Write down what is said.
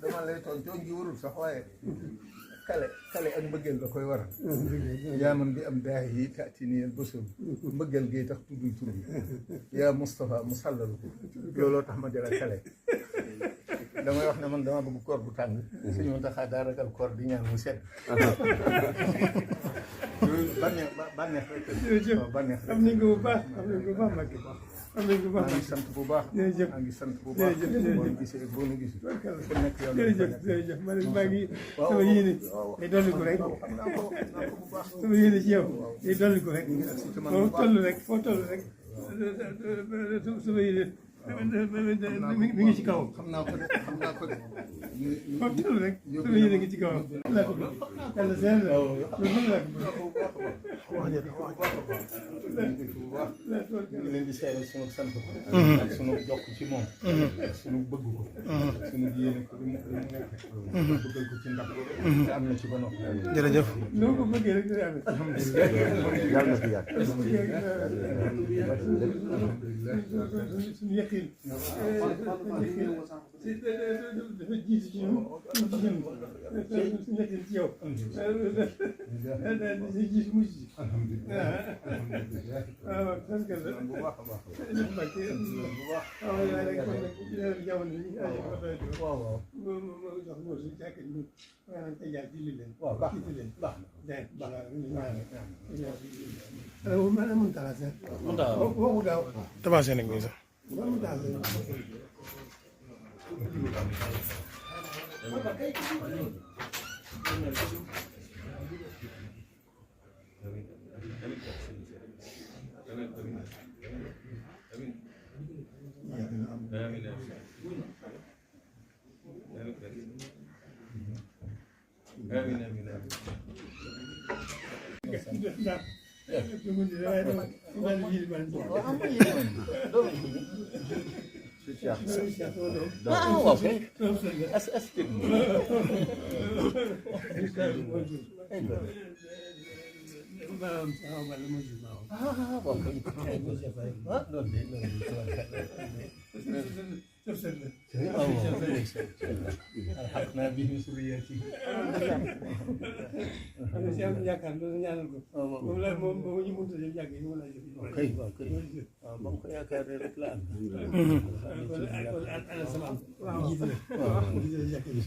dama lay toon toon gi warul sax waaye kale ak mbëggeel da koy waral yaa man bi am daahi yi taati ni el bësul mbëggeel gi tax tudduy tur bi yaa Moustapha mu sàllalu ko looloo tax ma jëla kale damay wax ne man dama bëgg koor bu tàng suñu mën taxaa daa ragal koor di ñaan mu sedd bànneex rek bànneex rek am nañ ko bu baax am nañ ko bu baax Mbacke am nañ ko bu baax maa ngi sant bu baax maa ngi sant bu baax boo gisee boo nu gisee ku nekk yow jërëjëf ma ne maa ngi sama yéene day dolli ko rek xam naa ko bu baax sama yéene ci yow day dolli ko rek foo toll rek foo toll rek sama yéene mi ngi ci kawam xam naa ko de xam naa ko de foo toll rek sama yéene ngi ci kawam yàlla seen la ngi leen di seeral sunu sant ko ak sunu jokk ci moom ak sunu bëgg ko ak sunu yéene ko li mu nekk bëggal ko ci ndax te am na ci ba noppi jërëjëf noo ko bëggee rek dina amee alhamdulilah yàlla na fi yàgg suñu yaqin dafa jiitu ci ñun suñu yaqin ci yow dafa jiitu mujj ci waaw sant la bu baax a baax bu baax waaw waaw waaw baax tabaase nag nii sax alxaqnaa bihi zurriyyatihi yaakaar loolu ñaanal ko moom la moom ba ñu mënut a jël jàkk yi moom laa jël kay waaw kay waaw ba mu ko yaakaaree rek la am ala salaam jiite la jiite la jàkk yi